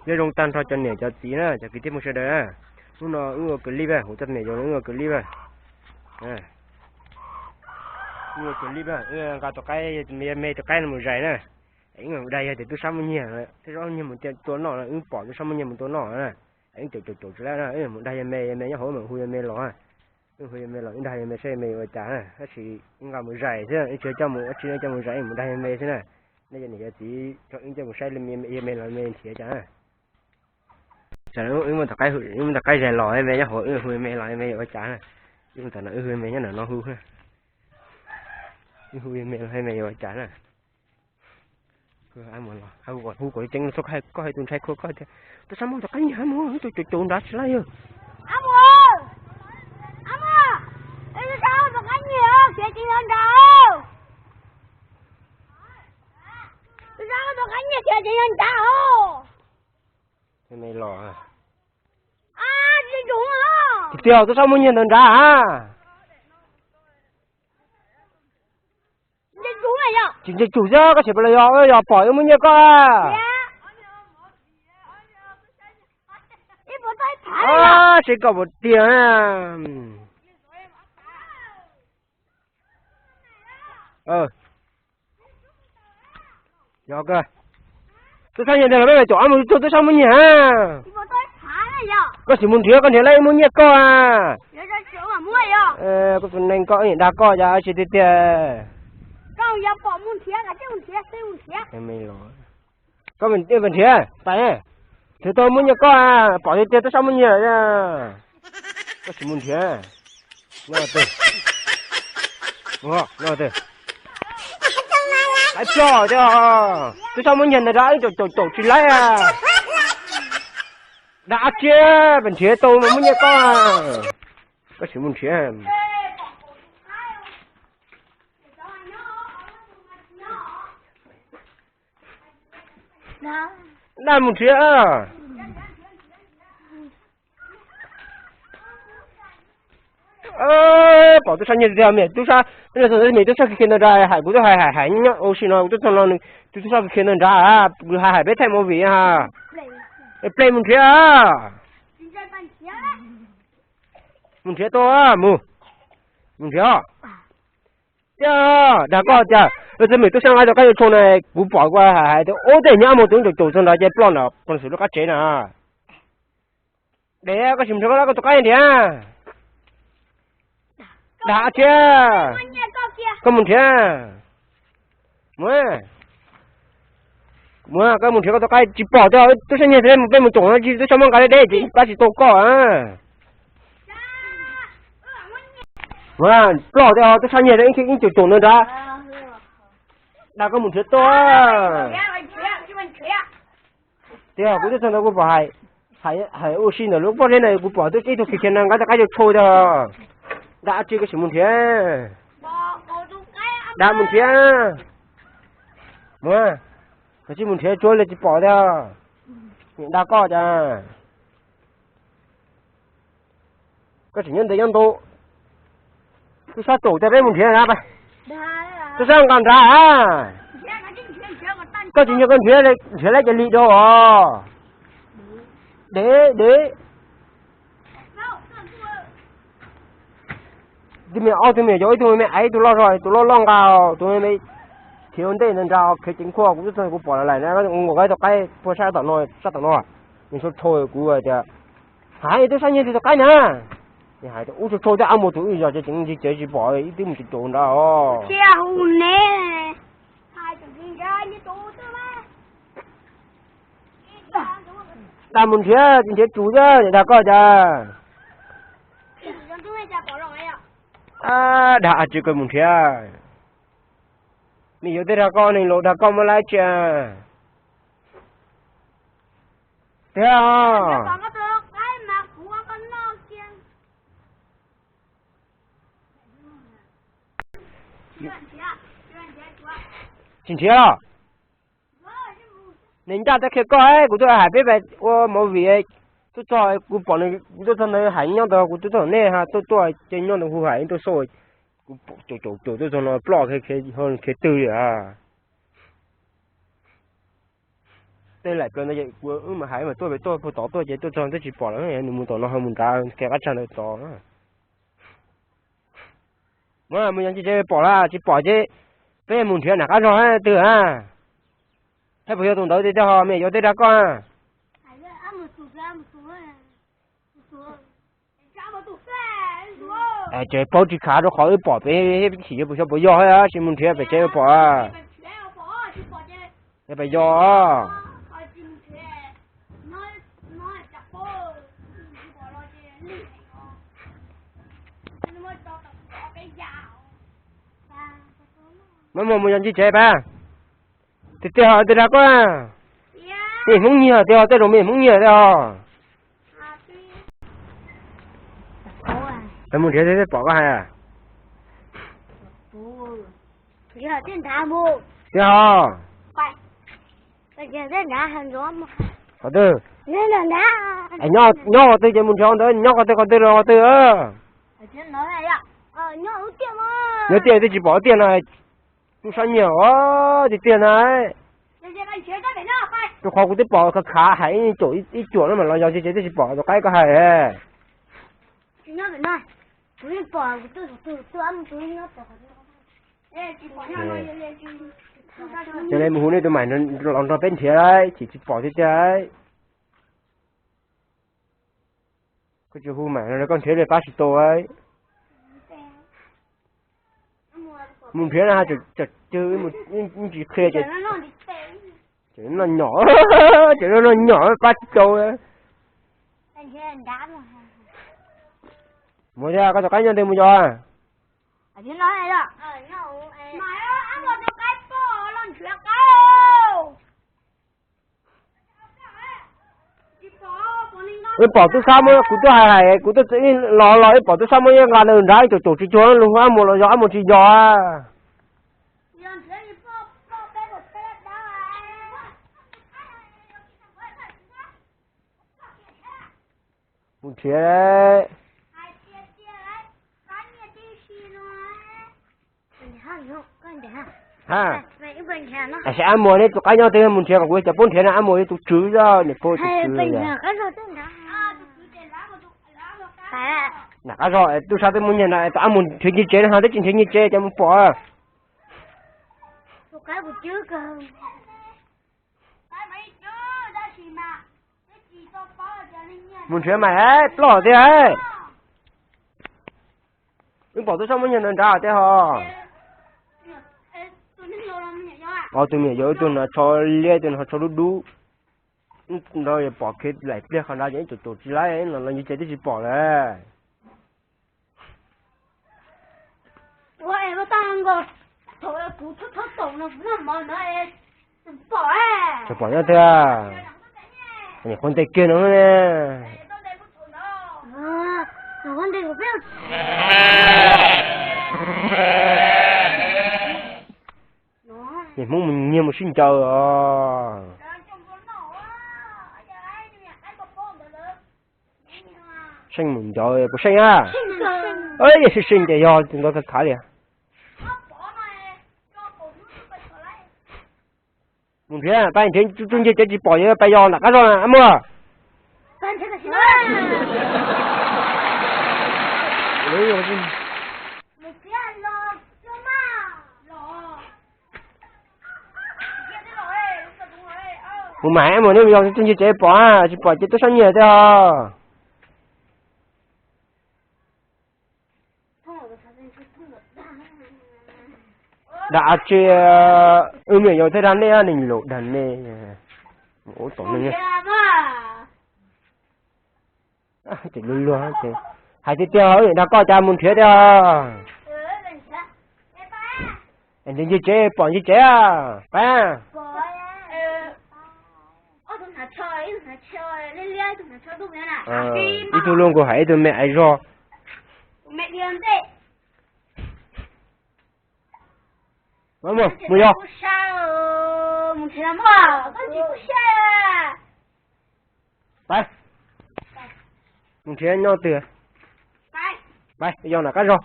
Nyob zoo tag nrho cov niam cov txiv na, cov kwv tij phooj ywg sawv daws na. Hnub no wb ua clip, kuv txoj me nyuam ua clip. Wb ua clip, wb nqa tus qaib, me tus qaib no mus zais na. Wb mus dag yawg tias tub sab muaj nyiag, tub sab muaj nyiag mus tua noj, wb pom tub sab muaj nyiag mus tua noj na. Wb caum caum caum tsis laib na, wb mus dag yawg me, yawg me nyob hauv mas hu yawg me los. Wb hu yawg me los, wb dag yawg me saib yawg me yuav ua cas na. Tab sis wb nqa mus zais xwb, wb tsis coj mus ua tsi, coj mus zais, wb mus dag yawg me xwb na. Nej cov niam cov txiv, wb coj mus saib yawg me los yawg me nrhiav cas na. Wb muab tus qaib zais los, yawg me nyob hauv, wb hu yawg me los yawg me yuav ua cas na. Wb hu ntawm no, wb hu yawg me nyob ntawm no hu. Wb hu yawg me los yawg me yuav ua cas na. Hu kom tseeb, koj hais tus ntshai khuv, koj tias tub sab muaj tus qaib nyiag, mus caum caum nrad tsis laib yawg. Tiag, tub sab muaj nyiag ntawd nrad. Tsis ntse tsum xwb, koj sim pom los yog, yog pom wb muab nyiaj koj. Seb koj puas tiag. Yog kawg. Tub sab nyiag ntawd los peb mam caum ob mus txog tub sab muaj nyiag. Koj sim mus nrhiav, koj nrhiav lawm wb muab nyiaj koj. Koj tus neeg koj, dag koj cas tsis tiag tiag. Koj nrhiav, pais, nrhiav tau muab nyiaj koj, pom tiag tiag tub sab muaj nyiag. Koj tsis mus nrhiav. Nyob twg? Nyob twg? Lawv ploj tiag, tub sab muab nyiag ntawd rov caum caum caum tsis laib. Dag ab tsi, pais nrhiav tau mas muab nyiaj koj. Koj tsis mus nrhiav. Dag mus nrhiav. Pom tub sab nyiag tiag, me tub sab, me tub sab khiav khiav ntawd nrad, hais kuv twb hais hais hais nyob ua si no kuv twb txog no, tus tub sab khiav khiav ntawd nrad, kuv hais hais peb thaij movie ha. Plej mus nrhiav. Mus nrhiav tau, mus, mus nrhiav. Tiag, dag koj tias txoj me tub sab nqa tau qaib yuav tshau na, kuv pom kuv hais hais tias ub tej nyob mus tus caum caum txog nrad ces ploj nram qhov xwm lub qab tsev na. Dev, koj tsis mus nrhiav koj tus qaib nrhiav. Dag ab tsi, koj mus nrhiav. Mus, mus, koj mus nrhiav koj tus qaib tsis pom tiag, tub sab nyiag peb mus caum no tsis, tub sab muab nqa deb deb ces pab tsis tau koj. Mus, ploj tiag, tub sab nyiag ib caum caum no nrad. Dag koj mus nrhiav tuaj. Tiag, kuv twb txog ntawd kuv pom hais, hais ua si ntawm lub pob zeb ntawd kuv pom twb ib tug khiav khiav no nqa tau qaib yuav tshau tiag. Dag ab tsi, koj sim mus nrhiav. Dag mus nrhiav. Mus, koj tsis mus nrhiav tsuav li tsis pom tiag. Dag koj cas. Koj tseem nyob ntev nyob ntau. Tub sab caum tias peb mus nrhiav na. Tub sab nqa nrad. Koj tsis nyiag koj nrhiav, nrhiav lawm ces lig dhau os. Dev, dev. Tus me ob tug me cov, ib tug me me aiv, ib tug loj zog, tus loj loj nqa, tus me me khiav ua ntej ntawd nrad, khiav ceev khuaj, kuv twb txog kuv pom lawm na, ua nkaus ib tug qaib puag sab tom no, sab tom no. Nws tshau tshau kuv tias, hais tub sab nyiag tsis tau qaib na. Nws hais tias ub tshau tshau thiab, ab mus tus wb zos ces tseem ntsis cev tsis pom ib tug mus caum caum nrad os. Dag mus nrhiav, tsis nrhiav tsum thiab, dag koj cas. Dag ab tsi koj mus nrhiav. Nws yuav tej dag koj, nws los dag koj muab laib tsia. Tiag. Tsis nrhiav los. Nws ncaj thiab qhia koj, kuv twb hais peb ua movie, twb txog kuv pom nws, kuv twb txog ntawd hais nyob ntawd, kuv twb txog nej tuaj tuaj ces nyob ntawd hu hais tuaj xauj, kuv caum caum caum tuaj txog no ploj khiav twg li a. Tej laim plaws ntawd ces kuv wb mam hais mas tuaj pem tuaj puag tod tuaj ces tuaj txog twb tsis pom lawm, nws mus tom no ho mus nrad kiag qab tsag ntawd tod. Muab mus yog ntsis tsev pom lawm tsis pom ces peb mus nrhiav nram qab zog twg a. Hais puas yog tus ntawd tiag tiag ho me yuav tej dag koj. Ces paub tsis khav rau qhov wb pom pem, chim yuav puas xyov puas yog tsis mus nrhiav pem tsev pom. Yog pem yog. Muab mus mus yog ntsis tsev pab. Tiag tiag ho tiag dag koj. Mej Hmoob nyiag tiag ho, tej zaum mej Hmoob nyiag tiag ho. Mus nrhiav thiab pom koj hais. Tiag ho. Qhov twg? Nyob qhov twg ces mus nrhiav ntawd, nyob qhov twg qhov twg los qhov twg. Nyob tiaj twb tsis pom tiaj no. Tub sab nyiag os tiag tiag na. Rau qhov kuv twb pom khav khav hais ib cuam no mas los yog ntsis tsev twb tsis pom tus qaib koj hais. Ces li mus hu nej tus maim los nrog peb nrhiav lawm, chim tsis pom tiag tiag. Koj tsis hu maim los koj nrhiav li pab tsis tau. Mus nrhiav no tseem tsis qhia ces, ces noj nyom, ces noj nyom pab tsis tau. Mus thiab, koj tus qaib nyob twg mus yos? Wb pom tub sab muab, kuv twb hais hais kuv twb los los wb pom tub sab muab nyiaj nqa nws nrad ib tug caum tsis cuag lug, ab muag los yog ab muag tsis yog. Mus nrhiav. Ab muag neb tus qaib nyob twg mus nrhiav kom kuv cov pub nrhiav no, ab muag li tus tswv zog niam pog tus tswv. Nram qab zog tub sab twb muab nyiag na, tus ab muag nrhiav nyiag tsev no ho twb tsis nrhiav nyiag tsev ces mus pom. Mus nrhiav mas ploj tiag. Wb pom tub sab muab nyiag nrad nrad tiag ho. Tus me nyuam yog ib tug hnav tsho liab, ib tug hnav tsho dub dub. Nrad pom kiag laim pliag qhov nrad ces ib tug tus tsis laib no los nyiag tsev twb tsis pom lawm. Tsis pom nyob twg, niam qhuav ntes kiag no. Niam Hmoob mus nyiag mus sib ncaws os. Seej mus ncaws puas seej a? Yog seej seej ces yog tus ntawd khav khav li. Mus nrhiav, pab nrhiav tsuj nyiag tsev tsis pom, pab yos nram qab zog na, ab muag. Mus mas ab muag, neb yos tsuj nyiag tsev pom, tsis pom ces tub sab nyiag tiag os. Dag tsi, wb me nyuam yau thiaj dag nej, neeg laus dag nej. Ua tom neeg. Ces luag luag ces hais tiag tiag, wb niam dag koj cas mus nrhiav tiag. Nrhiav ncig tsev pom ncig tsev pab. Ib tug luaj nkaus hais ib tug me aiv zog. Mus yos. Pab, mus nrhiav nyob twg? Pab yos nram qab zog.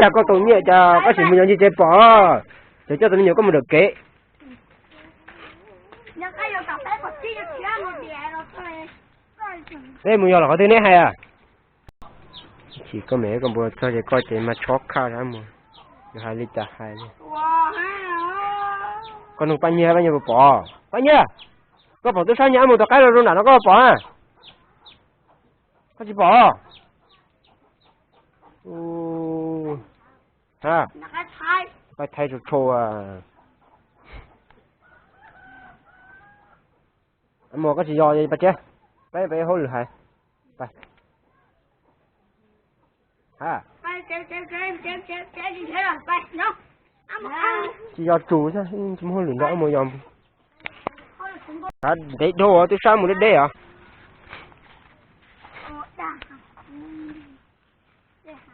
Dag koj tau nyiaj cas koj tsis mus yos ncig tsev pom. Coj tus me nyuam koj mus dawm kev. Neb mus yog los qhov twg neb hais a? Tsis, koj me koj npua txog ces koj ces mas chob khaj Ab Muas, yog hais li cas hais li. Koj nug Paj Nyiag, Paj Nyiag puas pom? Paj Nyiag, koj pom tub sab nyiag Ab Muas tom qaib los rau nram no koj pom a? Koj tsis pom? Ha, qaib thaib tshau tshau. Ab Muas koj tsis yog pas tsev, peb peb hauj lwm hais. Tsis yog tsum xwb, tsis muaj hauj lwm nrog Ab Muas yos. Ntev dhau tub sab mus deb deb os.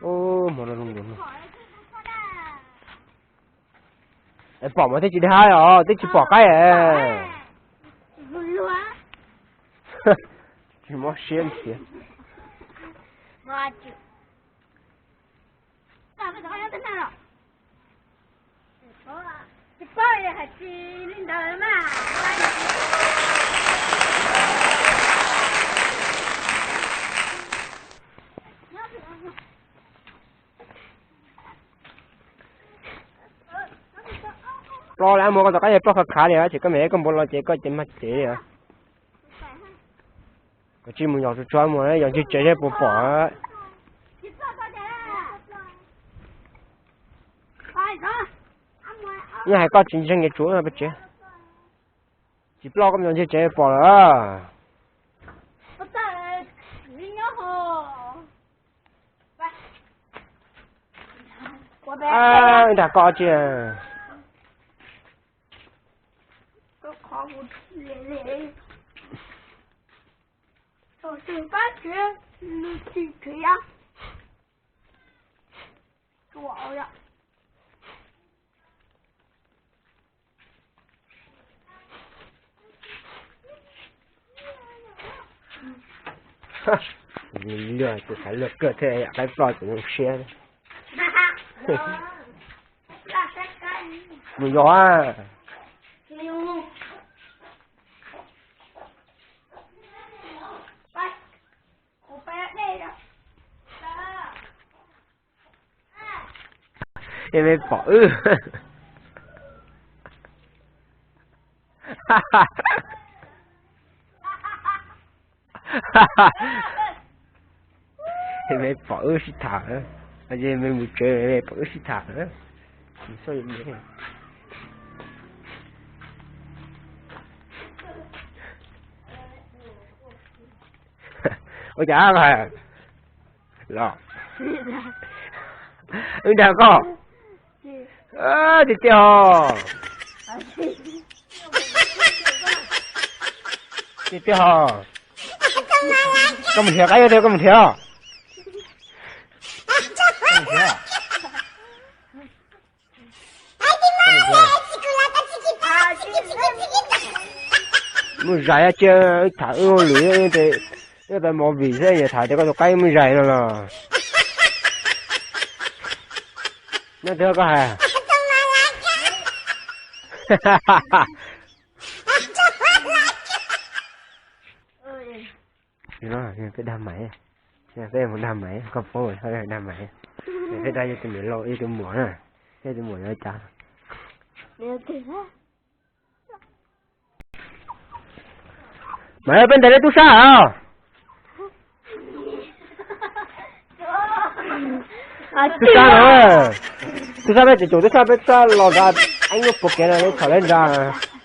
Hmo no zoo nkaus no. Pom mas twb tsis dag os, twb tsis pom qaib. Tsis mob siab nrhiav. Ploj lawm Ab Muas, koj tom qab yog ploj khav khav li ces koj me koj npua los ces koj ces mag cev li. Koj tsis mus yos tsuag tsuag Ab Muas, yos ncig tsev seb puas pom. Yeej hais koj tsis ntseeg es tsuav pas tsev. Tsis ploj koj mus yos ncig tsev pom lawm. Dag koj tsis. Luag tus xav luag kawg thiaj yam qaib ploj tsis zoo siab. Mus yos. Es me pom wb. Es me pom wb sib tham, es me mus tsev me pom wb sib tham. Ua cas los wb dag koj tiag tiag os. Tiag tiag os. Koj mus nrhiav qaib tiag, koj mus nrhiav. Muaj zais cia tham wb hauj lwm, wb tas movie xwb, tham tias koj tus qaib muaj zais no los. Nyob twg koj hais? Peb dag Maiv, peb mus dag Maiv, koj paub dag Maiv, peb dag yog tus niam laus yog tus muam na, yog tus muam yuav cas. Mas peb ntes li tub sab os. Tub sab no, tub sab peb tsis caum tub sab, peb tub sab los nrad, eeb lub puag kev no txhom lawv nrad.